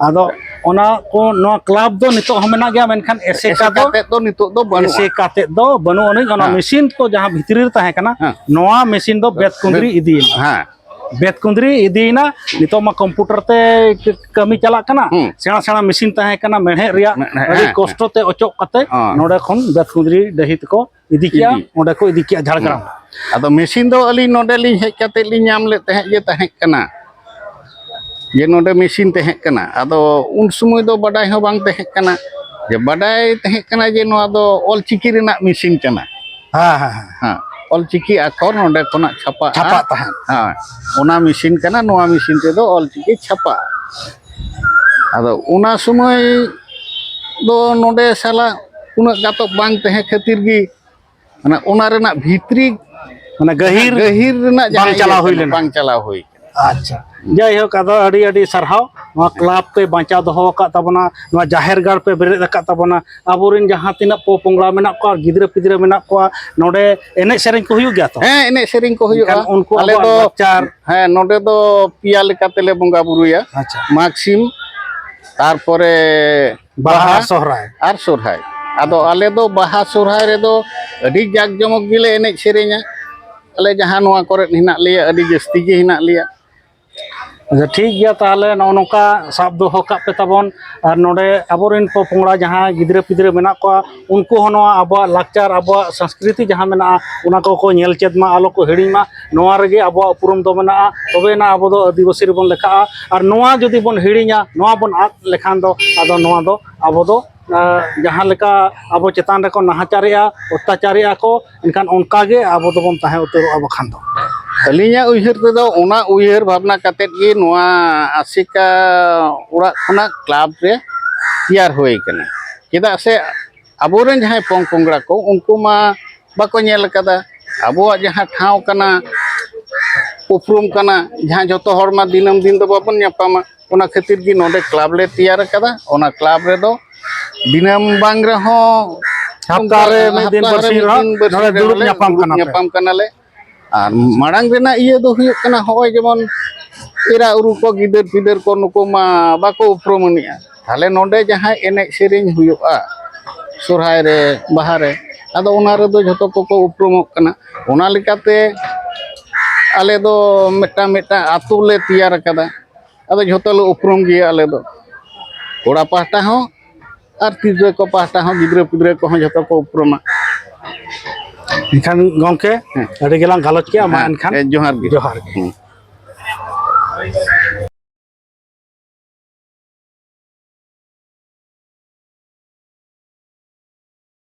ᱟᱫᱚ ᱚᱱᱟ ᱠᱚ, ᱱᱚᱣᱟ ᱠᱞᱟᱵᱽ ᱫᱚ ᱱᱤᱛᱚᱜ ᱦᱚᱸ ᱢᱮᱱᱟᱜ ᱜᱮᱭᱟ, ᱢᱮᱱᱠᱷᱟᱱ ᱮᱥᱮᱠᱟ ᱫᱚ, ᱮᱥᱮᱠᱟ ᱛᱮᱫ ᱫᱚ ᱱᱤᱛᱚᱜ ᱫᱚ ᱵᱟᱹᱱᱩᱜᱼᱟ᱾ ᱮᱥᱮᱠᱟ ᱛᱮᱫ ᱫᱚ ᱵᱟᱹᱱᱩᱜ ᱟᱹᱱᱤᱡ᱾ ᱚᱱᱟ ᱦᱮᱸ᱾ ᱢᱮᱥᱤᱱ ᱠᱚ ᱡᱟᱦᱟᱸ ᱵᱷᱤᱛᱨᱤ ᱨᱮ ᱛᱟᱦᱮᱸ ᱠᱟᱱᱟ, ᱦᱮᱸ᱾ ᱱᱚᱣᱟ ᱢᱮᱥᱤᱱ ᱫᱚ ᱵᱮᱛ ᱠᱩᱸᱫᱽᱨᱤ ᱤᱫᱤᱭᱮᱱᱟ᱾ ᱦᱮᱸ᱾ ᱵᱮᱛ ᱠᱩᱸᱫᱽᱨᱤ ᱤᱫᱤᱭᱮᱱᱟ᱾ ᱱᱤᱛᱚᱜ ᱢᱟ ᱠᱚᱢᱯᱩᱴᱟᱨ ᱛᱮ ᱠᱟᱹᱢᱤ ᱪᱟᱞᱟᱜ ᱠᱟᱱᱟ᱾ ᱦᱩᱸ᱾ ᱥᱮᱬᱟ ᱥᱮᱬᱟ ᱢᱮᱥᱤᱱ ᱛᱟᱦᱮᱸ ᱠᱟᱱᱟ, ᱢᱮᱬᱦᱮᱫ ᱨᱮᱭᱟᱜ ᱢᱮᱬᱦᱮᱫ, ᱟᱹᱰᱤ ᱦᱮᱸ᱾ ᱠᱚᱥᱴᱚ ᱛᱮ ᱚᱪᱚᱜ ᱠᱟᱛᱮ ᱦᱮᱸ᱾ ᱱᱚᱰᱮ ᱠᱷᱚᱱ ᱵᱮᱛ ᱠᱩᱸᱫᱽᱨᱤ ᱰᱟᱹᱦᱤ ᱛᱮᱠᱚ ᱤᱫᱤ ᱠᱮᱜᱼᱟ, ᱤᱫᱤ᱾ ᱚᱸᱰᱮ ᱠᱚ ᱤᱫᱤ ᱠᱮᱜᱼᱟ ᱡᱷᱟᱲᱜᱨᱟᱢ᱾ ᱟᱫᱚ ᱢᱮᱥᱤᱱ ᱫᱚ ᱟᱹᱞᱤᱧ ᱱᱚᱰᱮ ᱞᱤᱧ ᱦᱮᱡ ᱠᱟᱛᱮ ᱞᱤᱧ ᱧᱟᱢ ᱞᱮᱫ ᱛᱟᱦᱮᱸᱫ ᱡᱮ ᱛᱟᱦᱮᱸ ᱠᱟᱱᱟ, ᱡᱮ ᱱᱚᱰᱮ ᱢᱮᱥᱤᱱ ᱛᱟᱦᱮᱸ ᱠᱟᱱᱟ᱾ ᱟᱫᱚ ᱩᱱ ᱥᱚᱢᱚᱭ ᱫᱚ ᱵᱟᱰᱟᱭ ᱦᱚᱸ ᱵᱟᱝ ᱛᱟᱦᱮᱸ ᱠᱟᱱᱟ, ᱡᱮ ᱵᱟᱰᱟᱭ ᱛᱟᱦᱮᱸ ᱠᱟᱱᱟ ᱡᱮ ᱱᱚᱣᱟ ᱫᱚ ᱚᱞᱪᱤᱠᱤ ᱨᱮᱱᱟᱜ ᱢᱮᱥᱤᱱ ᱠᱟᱱᱟ᱾ ᱦᱮᱸ, ᱦᱮᱸ, ᱦᱮᱸ᱾ ᱦᱮᱸ, ᱚᱞᱪᱤᱠᱤ ᱟᱠᱷᱚᱨ ᱱᱚᱰᱮ ᱠᱷᱚᱱᱟᱜ ᱪᱷᱟᱯᱟᱜᱼᱟ᱾ ᱪᱷᱟᱯᱟᱜ ᱛᱟᱦᱮᱸᱫ᱾ ᱦᱮᱸ, ᱚᱱᱟ ᱢᱮᱥᱤᱱ ᱠᱟᱱᱟ, ᱱᱚᱣᱟ ᱢᱮᱥᱤᱱ ᱛᱮᱫᱚ ᱚᱞᱪᱤᱠᱤ ᱪᱷᱟᱯᱟᱜᱼᱟ᱾ ᱟᱫᱚ ᱚᱱᱟ ᱥᱚᱢᱚᱭ ᱫᱚ ᱱᱚᱰᱮ ᱥᱟᱞᱟᱜ ᱩᱱᱟᱹᱜ ᱜᱟᱛᱚᱠ ᱵᱟᱝ ᱛᱟᱦᱮᱸ ᱠᱷᱟᱹᱛᱤᱨ ᱜᱮ, ᱢᱟᱱᱮ, ᱚᱱᱟ ᱨᱮᱱᱟᱜ ᱵᱷᱤᱛᱨᱤ, ᱢᱟᱱᱮ ᱜᱟᱹᱦᱤᱨ ᱜᱟᱹᱦᱤᱨ ᱨᱮᱱᱟᱜ ᱡᱟᱦᱟᱸ ᱵᱟᱝ ᱪᱟᱞᱟᱣ ᱤᱭᱟᱹ ᱦᱩᱭ ᱠᱟᱱᱟ, ᱞᱮᱱᱟ᱾ ᱵᱟᱝ ᱪᱟᱞᱟᱣ ᱦᱩᱭ ᱠᱟᱱᱟ᱾ ᱟᱪᱪᱷᱟ, ᱡᱟᱭᱦᱳᱠ, ᱟᱫᱚ ᱟᱹᱰᱤ ᱟᱹᱰᱤ ᱥᱟᱨᱦᱟᱣ ᱱᱚᱣᱟ ᱠᱞᱟᱵᱽ ᱯᱮ ᱵᱟᱧᱪᱟᱣ ᱫᱚᱦᱚ ᱟᱠᱟᱫ ᱛᱟᱵᱚᱱᱟ, ᱱᱚᱣᱟ ᱡᱟᱦᱮᱨ ᱜᱟᱲ ᱯᱮ ᱵᱮᱨᱮᱫ ᱟᱠᱟᱫ ᱛᱟᱵᱚᱱᱟ᱾ ᱟᱵᱚᱨᱮᱱ ᱡᱟᱦᱟᱸ ᱛᱤᱱᱟᱹᱜ ᱯᱚ ᱯᱚᱝᱲᱟ ᱢᱮᱱᱟᱜ ᱠᱚᱣᱟ, ᱜᱤᱫᱽᱨᱟᱹ ᱯᱤᱫᱽᱨᱟᱹ ᱢᱮᱱᱟᱜ ᱠᱚᱣᱟ, ᱱᱚᱰᱮ ᱮᱱᱮᱡ ᱥᱮᱨᱮᱧ ᱠᱚ ᱦᱩᱭᱩᱜ ᱜᱮᱭᱟ ᱛᱚ? ᱦᱮᱸ, ᱮᱱᱮᱡ ᱥᱮᱨᱮᱧ ᱠᱚ ᱦᱩᱭᱩᱜᱼᱟ᱾ ᱮᱱᱠᱷᱟᱱ ᱩᱱᱠᱩ ᱟᱞᱮ ᱟᱵᱚᱣᱟᱜ ᱫᱚ ᱞᱟᱠᱪᱟᱨ ᱦᱮᱸ, ᱱᱚᱰᱮ ᱫᱚ ᱯᱮᱭᱟ ᱞᱮᱠᱟ ᱛᱮᱞᱮ ᱵᱚᱸᱜᱟ ᱵᱩᱨᱩᱭᱟ᱾ ᱟᱪᱪᱷᱟ᱾ ᱢᱟᱜᱽ ᱥᱤᱢ, ᱛᱟᱨᱯᱚᱨᱮ ᱵᱟᱦᱟ ᱵᱟᱦᱟ ᱟᱨ ᱥᱚᱦᱨᱟᱭ᱾ ᱟᱨ ᱥᱚᱦᱨᱟᱭ᱾ ᱟᱫᱚ ᱟᱞᱮ ᱫᱚ ᱵᱟᱦᱟ ᱥᱚᱦᱨᱟᱭ ᱨᱮᱫᱚ ᱟᱹᱰᱤ ᱡᱟᱠ ᱡᱚᱢᱚᱠ ᱜᱮᱞᱮ ᱮᱱᱮᱡ ᱥᱮᱨᱮᱧᱟ᱾ ᱟᱞᱮ ᱡᱟᱦᱟᱸ ᱱᱚᱣᱟ ᱠᱚᱨᱮ ᱦᱮᱱᱟᱜ ᱞᱮᱭᱟ, ᱟᱹᱰᱤ ᱡᱟᱹᱥᱛᱤ ᱜᱮ ᱦᱮᱱᱟᱜ ᱞᱮᱭᱟ᱾ ᱟᱪᱪᱷᱟ, ᱴᱷᱤᱠ ᱜᱮᱭᱟ, ᱛᱟᱦᱚᱞᱮ ᱱᱚᱜᱼᱚ ᱱᱚᱝᱠᱟ ᱥᱟᱵ ᱫᱚᱦᱚ ᱠᱟᱜ ᱯᱮ ᱛᱟᱵᱚᱱ᱾ ᱟᱨ ᱱᱚᱰᱮ ᱟᱵᱚᱨᱮᱱ ᱯᱚ ᱯᱚᱝᱲᱟ ᱡᱟᱦᱟᱸ ᱜᱤᱫᱽᱨᱟᱹ ᱯᱤᱫᱽᱨᱟᱹ ᱢᱮᱱᱟᱜ ᱠᱚᱣᱟ, ᱩᱱᱠᱩ ᱦᱚᱸ ᱱᱚᱣᱟ ᱟᱵᱚᱣᱟᱜ ᱞᱟᱠᱪᱟᱨ, ᱟᱵᱚᱣᱟᱜ ᱥᱚᱝᱥᱠᱨᱤᱛᱤ ᱡᱟᱦᱟᱸ ᱢᱮᱱᱟᱜᱼᱟ, ᱚᱱᱟ ᱠᱚᱠᱚ ᱧᱮᱞ ᱪᱮᱫ ᱢᱟ, ᱟᱞᱚ ᱠᱚ ᱦᱤᱲᱤᱧ ᱢᱟ᱾ ᱱᱚᱣᱟ ᱨᱮᱜᱮ ᱟᱵᱚᱣᱟᱜ ᱩᱯᱨᱩᱢ ᱫᱚ ᱢᱮᱱᱟᱜᱼᱟ᱾ ᱛᱚᱵᱮᱭᱮᱱᱟ ᱟᱵᱚ ᱫᱚ ᱟᱹᱫᱤᱵᱟᱹᱥᱤ ᱨᱮᱵᱚᱱ ᱞᱮᱠᱷᱟᱜᱼᱟ᱾ ᱟᱨ ᱱᱚᱣᱟ ᱡᱩᱫᱤ ᱵᱚᱱ ᱦᱤᱲᱤᱧᱟ, ᱱᱚᱣᱟ ᱵᱚᱱ ᱟᱫ ᱞᱮᱠᱷᱟᱱ ᱫᱚ, ᱟᱫᱚ ᱱᱚᱣᱟ ᱫᱚ ᱟᱵᱚ ᱫᱚ, ᱟᱸ, ᱡᱟᱦᱟᱸ ᱞᱮᱠᱟ ᱟᱵᱚ ᱪᱮᱛᱟᱱ ᱨᱮᱠᱚ ᱱᱟᱦᱟᱪᱟᱨᱮᱜᱼᱟ, ᱚᱛᱛᱟᱪᱟᱨᱮᱜᱼᱟ ᱠᱚ, ᱮᱱᱠᱷᱟᱱ ᱚᱱᱠᱟ ᱜᱮ ᱟᱵᱚ ᱫᱚᱵᱚᱱ ᱛᱟᱦᱮᱸ ᱩᱛᱟᱹᱨᱚᱜᱼᱟ ᱵᱟᱠᱷᱟᱱ ᱫᱚ᱾ ᱟᱹᱞᱤᱧᱟᱜ ᱩᱭᱦᱟᱹᱨ ᱛᱮᱫᱚ ᱚᱱᱟ ᱩᱭᱦᱟᱹᱨ ᱵᱷᱟᱵᱽᱱᱟ ᱠᱟᱛᱮᱫ ᱜᱮ ᱱᱚᱣᱟ ᱟᱥᱮᱠᱟ ᱚᱲᱟᱜ ᱠᱷᱚᱱᱟᱜ ᱠᱞᱟᱵᱽ ᱨᱮ ᱛᱮᱭᱟᱨ ᱦᱩᱭ ᱠᱟᱱᱟ᱾ ᱪᱮᱫᱟᱜ ᱥᱮ ᱟᱵᱚᱨᱮᱱ ᱡᱟᱦᱟᱸᱭ ᱯᱚᱝ ᱯᱚᱝᱲᱟ ᱠᱚ, ᱩᱱᱠᱩ ᱢᱟ ᱵᱟᱠᱚ ᱧᱮᱞ ᱟᱠᱟᱫᱟ᱾ ᱟᱵᱚᱣᱟᱜ ᱡᱟᱦᱟᱸ ᱴᱷᱟᱶ ᱠᱟᱱᱟ, ᱩᱯᱨᱩᱢ ᱠᱟᱱᱟ, ᱡᱟᱦᱟᱸ ᱡᱷᱚᱛᱚ ᱦᱚᱲ ᱢᱟ ᱫᱤᱱᱟᱹᱢ ᱫᱤᱱ ᱫᱚ ᱵᱟᱵᱚᱱ ᱧᱟᱯᱟᱢᱟ᱾ ᱚᱱᱟ ᱠᱷᱟᱹᱛᱤᱨ ᱜᱮ ᱱᱚᱰᱮ ᱠᱞᱟᱵᱽ ᱞᱮ ᱛᱮᱭᱟᱨ ᱟᱠᱟᱫᱟ᱾ ᱚᱱᱟ ᱠᱞᱟᱵᱽ ᱨᱮᱫᱚ ᱫᱤᱱᱟᱹᱢ ᱵᱟᱝ ᱨᱮᱦᱚᱸ ᱦᱟᱯᱛᱟ ᱨᱮ ᱢᱤᱫ ᱫᱤᱱ, ᱦᱟᱯᱛᱟ ᱨᱮ ᱵᱟᱨᱥᱤᱧ ᱢᱤᱫ ᱨᱮᱦᱚᱸ ᱫᱤᱱ, ᱵᱟᱨᱥᱤᱧ ᱱᱚᱰᱮ ᱨᱮᱦᱚᱸ ᱫᱩᱲᱩᱵ ᱞᱮ ᱧᱟᱯᱟᱢ ᱫᱩᱲᱩᱵ ᱠᱟᱱᱟ ᱯᱮ᱾ ᱧᱟᱯᱟᱢ ᱠᱟᱱᱟᱞᱮ᱾ ᱟᱨ ᱢᱟᱲᱟᱝ ᱨᱮᱱᱟᱜ ᱤᱭᱟᱹ ᱫᱚ ᱦᱩᱭᱩᱜ ᱠᱟᱱᱟ, ᱦᱚᱸᱜᱼᱚᱭ ᱡᱮᱢᱚᱱ ᱮᱨᱟ ᱩᱨᱩ ᱠᱚ, ᱜᱤᱫᱟᱹᱨ ᱯᱤᱫᱟᱹᱨ ᱠᱚ, ᱱᱩᱠᱩ ᱢᱟ ᱵᱟᱠᱚ ᱩᱯᱨᱩᱢ ᱟᱹᱱᱤᱡᱼᱟ᱾ ᱛᱟᱦᱞᱮ ᱱᱚᱰᱮ ᱡᱟᱦᱟᱸ ᱮᱱᱮᱡ ᱥᱮᱨᱮᱧ ᱦᱩᱭᱩᱜᱼᱟ ᱥᱚᱦᱨᱟᱭ ᱨᱮ, ᱵᱟᱦᱟ ᱨᱮ, ᱟᱫᱚ ᱚᱱᱟ ᱨᱮᱫᱚ ᱡᱷᱚᱛᱚ ᱠᱚᱠᱚ ᱩᱯᱨᱩᱢᱚᱜ ᱠᱟᱱᱟ᱾ ᱚᱱᱟ ᱞᱮᱠᱟᱛᱮ ᱟᱞᱮ ᱫᱚ ᱢᱤᱫᱴᱟᱝ ᱢᱤᱫᱴᱟᱝ ᱟᱹᱛᱩ ᱞᱮ ᱛᱮᱭᱟᱨ ᱟᱠᱟᱫᱟ᱾ ᱟᱫᱚ ᱡᱷᱚᱛᱚ ᱞᱮ ᱩᱯᱨᱩᱢ ᱜᱮᱭᱟ ᱟᱞᱮ ᱫᱚ, ᱠᱚᱲᱟ ᱯᱟᱦᱴᱟ ᱦᱚᱸ ᱟᱨ ᱛᱤᱨᱞᱟᱹ ᱠᱚ ᱯᱟᱦᱴᱟ ᱦᱚᱸ, ᱜᱤᱫᱽᱨᱟᱹ ᱯᱤᱫᱽᱨᱟᱹ ᱠᱚᱦᱚᱸ ᱡᱷᱚᱛᱚ ᱠᱚ ᱩᱯᱨᱩᱢᱟ᱾ ᱮᱱᱠᱷᱟᱱ ᱜᱚᱢᱠᱮ, ᱟᱹᱰᱤ ᱜᱮᱞᱟᱝ ᱜᱟᱞᱚᱪ ᱠᱮᱜᱼᱟ᱾ ᱢᱟ ᱮᱱᱠᱷᱟᱱ ᱦᱮᱸ, ᱡᱚᱦᱟᱨ ᱜᱮ᱾ ᱡᱚᱦᱟᱨ ᱜᱮ᱾ ᱦᱩᱸ᱾